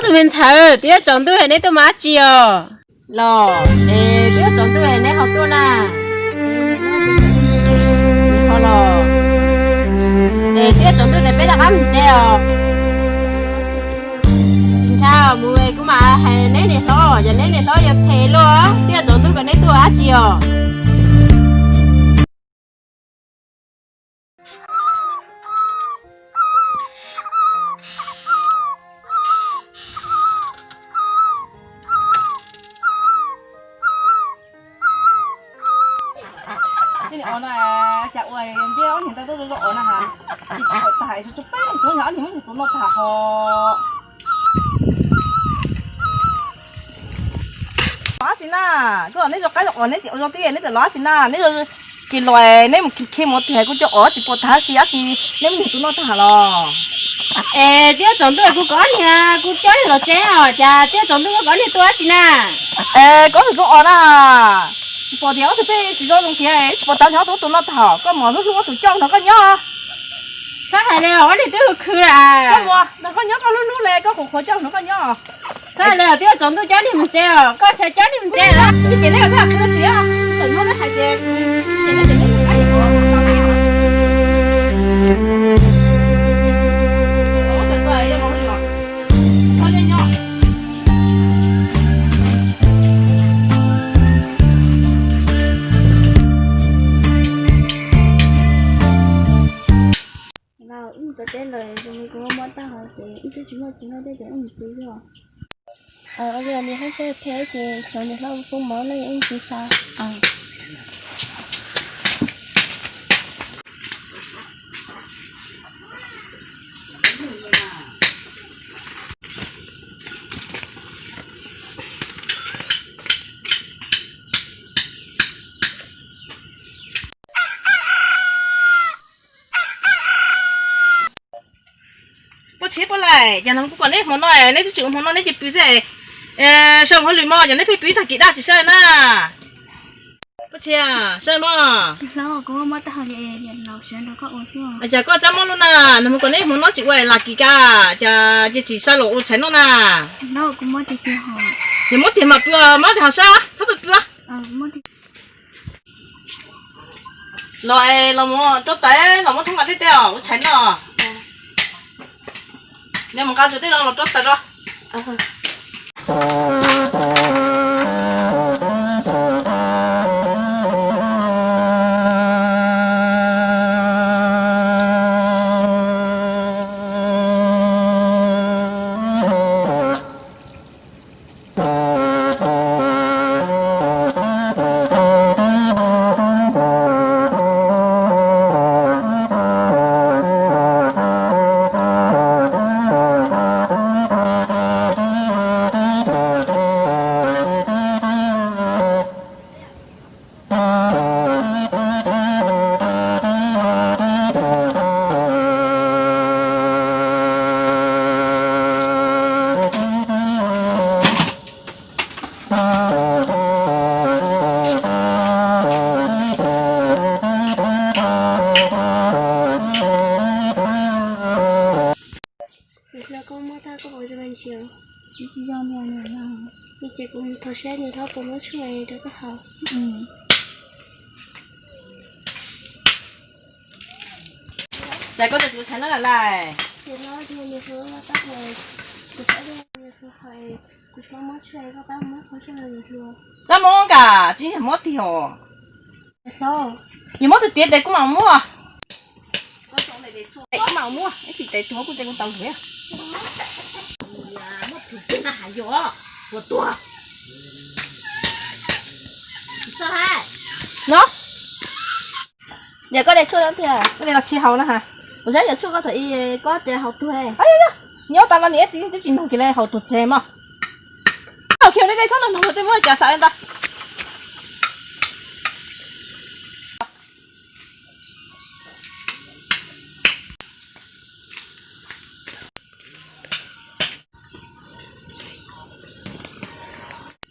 Tus me ntxhais, twb yuav tsaus ntuj neb tuaj mus dab tsi os? Los, es twb yuav tsaus ntuj neb ho tuaj na? Ho los, es twb yuav tsaus ntuj ces peb rov qab mus tsev os. Tsis ntshai, mus kuv mam hais neb niam hlob, yog neb niam hlob yuav phem luaj, twb yuav tsaus ntuj kom neb tuaj dab tsi os. Ua cas ua ntej ob niag ntawd tuaj zoo os na ha, tsis pom tag, tsuas peb leeg, ob niag muab tus no tag ho. Los dab tsi na? Koj, neb zoo qab zoo os, neb tsis ua zoo twb neb txawm los dab tsi na? Neb zoo kis los neb mus khi mus tiag, kuv cov os tsis pom tag, dab tsi dab tsi, neb muab tus no tag los? Es twb yuav tsaus ntuj kuv kom ob niag, kuv coj niag los tsev os, cas twb yuav tsaus ntuj koj kom ob niag tuaj dab tsi na? Es koj tus zoo os na, tsis pom tias ob tug peb tsis zoo zoo tiag, tsis pom tag, ob tug tus no tag, koj mus hlub hlub ob tug coj nrog koj nyob. Txhob hais li, ob niag twb khwv khwv lawm. Koj mus nrog koj nyob, koj hlub hlub li, koj qhuas qhuas coj nrog koj nyob. Txhob hais li, twb yuav tsaus ntuj coj niag mus tsev os, koj tsis coj niag mus tsev lawm. Ces nej txhob khwv tiag, txawm nyob neb hais ces, ces nej txawm neb mus qab nyob. Wb mus tom teb lawm, kuv muab mob tag hov ces wb twb tsis muaj txiv noj thiab ces wb mus pw xwb os. Ua li niam hlob saib phem ces xyov niam hlob poob mov lawm wb mus pw xwb. Pov Tshiab, Pov Laim, cas no kuv kom neb hmo no neb twb tsis ua hmo no neb cia li pw xwb. Saib hauj lwm mog, yog neb pheej pw tag kis dab tsis saib na. Pov Tshiab, saib mog. Cas koj txaj muag luaj na, nag hmo kom neb hmo no tsis ua lam kis ka, cas cia li tsis saib los ua tshais noj na. Yog muab tiag mam pw, muab tiag ho saib, txhob pw pw. Los es los mus rau tais los muab thoob nqa tej teb os, ua tshais noj. Neb mus nqa tej no los rau tais os. Niam hlob, koj muab tag koj puas zoo ntsia? Tsis zoo li. Ces kuv thov saib niam hlob puas muab tshuaj rau koj haus. Cas koj tsis ua tshais noj lawm lauj? Txhob muab kam, tsis yog muab tiag os. Yog muab tiag tiag ces kuv mam muab. Kuv mam muab, ib txhij tes tuag kuv ces kuv tau lawm. No, yog koj de tshuaj tiag, koj de los tsis haus na ha. Kuv saib yog tshuaj koj thaum ub koj tias haus tuag. Nyob tas no niam txiv twb tsis nug kiag li, haus tuag tseg mog. Haus kiag li, txhob nug nug tej muab cas xav li ntawd.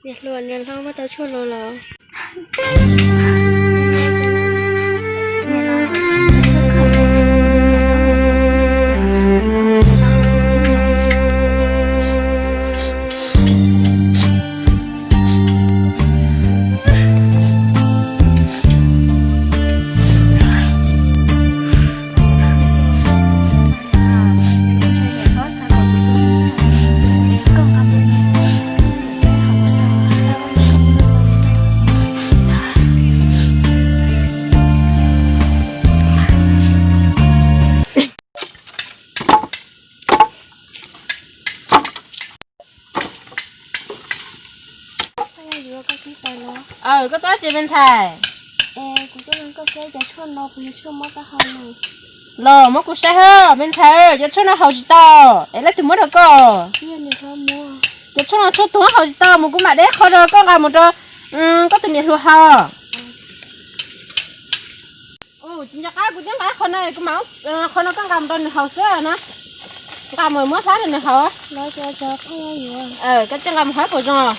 Niam hluas, niam hlob muab tau tshuaj los los? Koj tuaj tsis me ntxhais? Los muab kuv saib hab me ntxhais, cov tshuaj no haus tsis tau es leej twg muab rau koj? Cov tshuaj no tshuaj tuag haus tsis tau, mus kuv mam deb qho rau koj nqa mus rau koj tus niam hluas haus. Tsis nco qab kuv twb nqa qhov no, kuv mam, qhov no koj nqa mus rau nws haus xwb na. Nqa mus muab hlab rau nws haus. Koj tsis nqa mus haus kom zoo.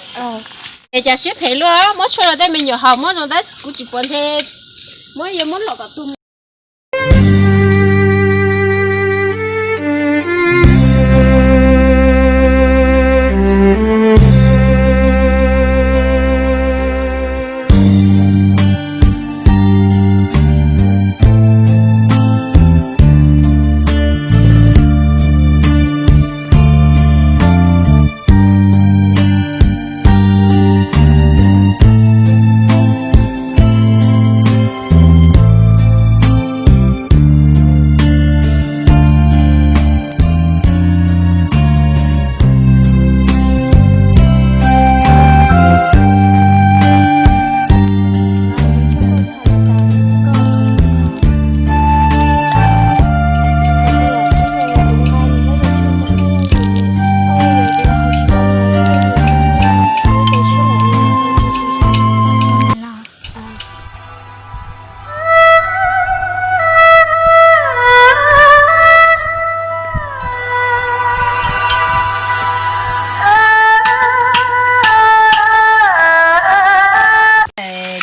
Es cas siab phem luaj, muab tshuaj rau tej me nyuam haus muab zoo tab kuv tsis pom ntshe muab yuav muab los kom tuag.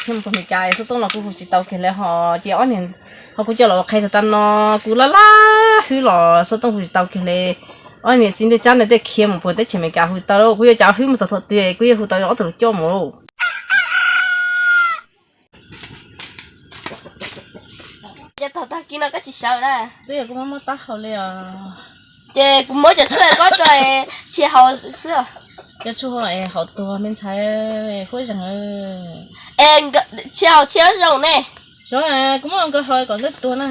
Thiab mus pog Mes Kas, xov tooj los kuv hu tsis tau kiag li hos, ces ob niag ho kuv coj los ua qhev tag tag no, kuv laj laj hwb los xov tooj hu tsis tau kiag li. Ob niam txiv ntej tsab ntawd tej khiav mus puag teb chaws Amelikas hu tau, kuv yuav cas hwb mus txog thaum twg kuv yuav hu tau ob tug los coj mus. Ces thaum tag kis no koj tsis sawv na? Twb yog kuv muab muab taub hau li os. Ces kuv muab cov tshuaj koj rau tsis haus xwb. Cov tshuaj es haus tuag me ntxhais, huab zeeg. Es tsis haus tsis zoo ne. Xyov, kuv muab nkawd haus kom nkawd tuag na.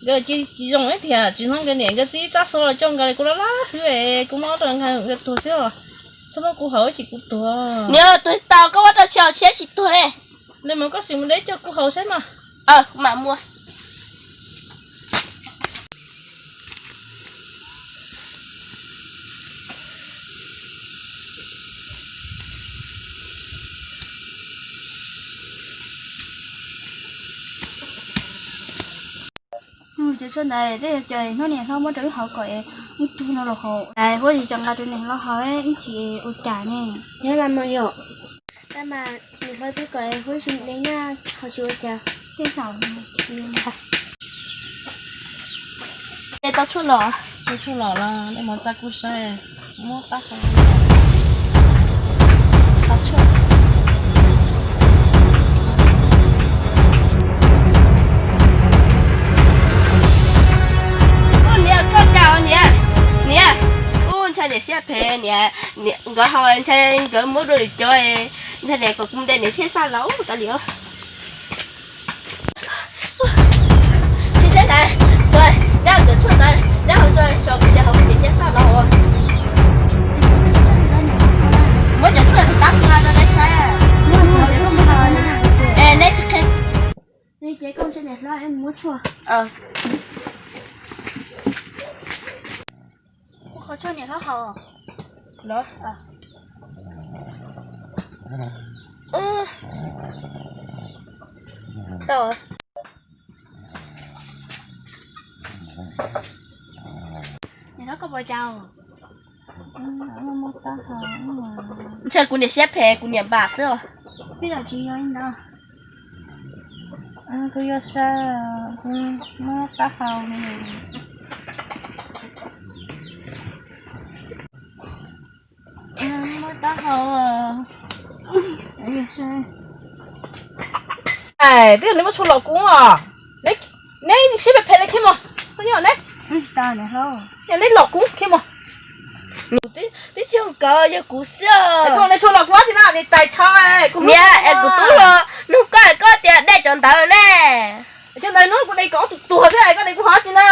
Nkawd tsis zoo ib tiam, tsis hnov nkawd niam nkawd txiv tsab xov los coj nkawd li, kuv laj laj hwb es kuv muab rau nkawd tuag xwb os. Txhob muab kuv haus ib chim kuv tuag. Niam, tuag tau koj muab rau tsis haus tsis tuag ne. Li mas koj sim mus deb coj kuv haus saib mas. Kuv mam mus. Cov tshuaj ntawd tej yog cov hnub niam hlob muab rau wb haus kom wb tuag no los haus. Huab tsis tau nqa rau niam hlob haus ib chim ua cas ne. Yog mas yom. Tab mas niam hlob twb kom huab tsis de nyaj haus tsis ua cas. Tej zaum tau tshuaj los, tau tshuaj los los nej mus tsa kuv saib, muab tab hau tau tshuaj. Ub, niam, koj cas niam, niam, ub, ntshai niam siab phem niam, nkawd haus ntshai nkawd muab dua lwm cov, ntshai niam kom kuv de niam thiaj xaj los ub tas li os. Tsis teb ntawd, suav, nyob cov tshuaj ntawd nyob hauv suav, kuv cov hauv kuv niam thiaj xaj los ua. Muab cov tshuaj tus tab hau rau nej saib. Es neb tsis qhia. Kuv qhov tshuaj niam hlob haus. Niam hlob koj puas cas? Ntshe kuv niam siab phem kuv niam npam xwb os. Kuv yuav saib, kuv muab tab hau. Muab tab hau. Twb yog neb muab tshuaj los kub os. Neb siab phem phem li khiav mus. Neb, neb los kub khiav mus. Twb tsis yog nkawd, yog kuv xwb. Neb tshuaj los kub tsis na, niam tais tsho. Niam, es kuv twb los nug koj, koj tias de cov ntawd ne. Cov ntawd hnub kuv de kom ob tug tuag xwb, koj de kuv haus tsis na.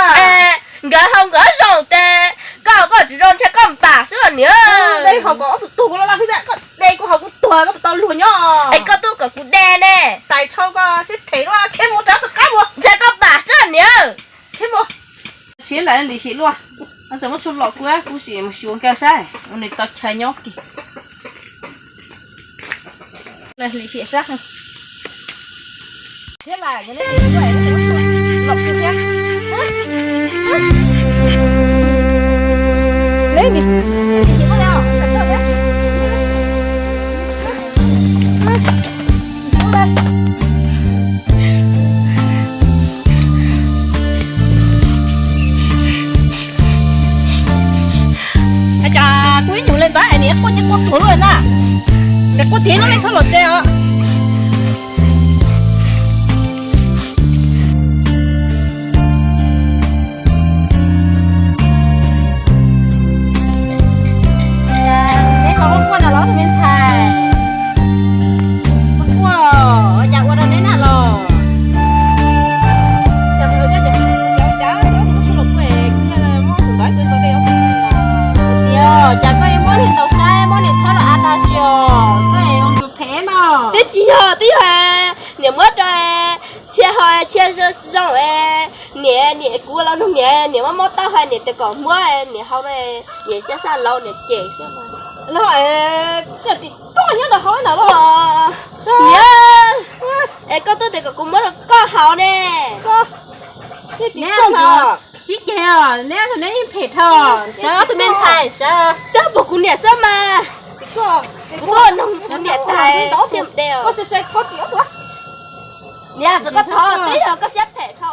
Nkawd haus nkawd zoo tes, koj koj tsis zoo ntshe koj npam xwb os niam. De haus kom ob tug tuag kuv laj laj xwb, koj de kuv haus kuv tuag koj puas tau luag nyob. Es koj twb Kuv de ne. Tais tshau koj sib phem luaj, khiav mus rau tus qab mus. Ntshai koj pam xwb niam. Khiav mus. Siab lam lim hiam luaj. Txawm muab tshuaj lom kuv, kuv sim mus xyuas nkawd saib ua nws tau chaw nyob kis. Lim hiam sab. Thiab lam lom kuv thiab. Cas kuv ib nyuag le ntawd es niam quaj nyiaj quaj tuag luaj na. Ces quaj tiag lub neej txhob los tsev os. Neb ho quaj quaj no los tus me ntxhais? Quaj quaj, cas ua rau neb na los? Cas koj yuav muab niag ntaus saib, muab niag thawb los av tag si os, koj ua tus phem mas. Twb tsis yog, twb yog niam muab rau, txhia ho txhia zoo, niam, niam kuv los nug niam, niam muab mob tau hais niam tias kom muab niam haus, niam caj sab laus niam cem. Los, tim koj nyob rau hauv ntawd los. Niam, es koj twb tias kom kuv muab rau koj haus ne. Sib ceg os, neb, neb yeej phem dhau, sawv tus me ntxhais sawv. Twb pom kuv niam xwb mas. Kuv tuaj nug kuv niam tas, niam, txawm koj thov twb yog koj siab phem dhau.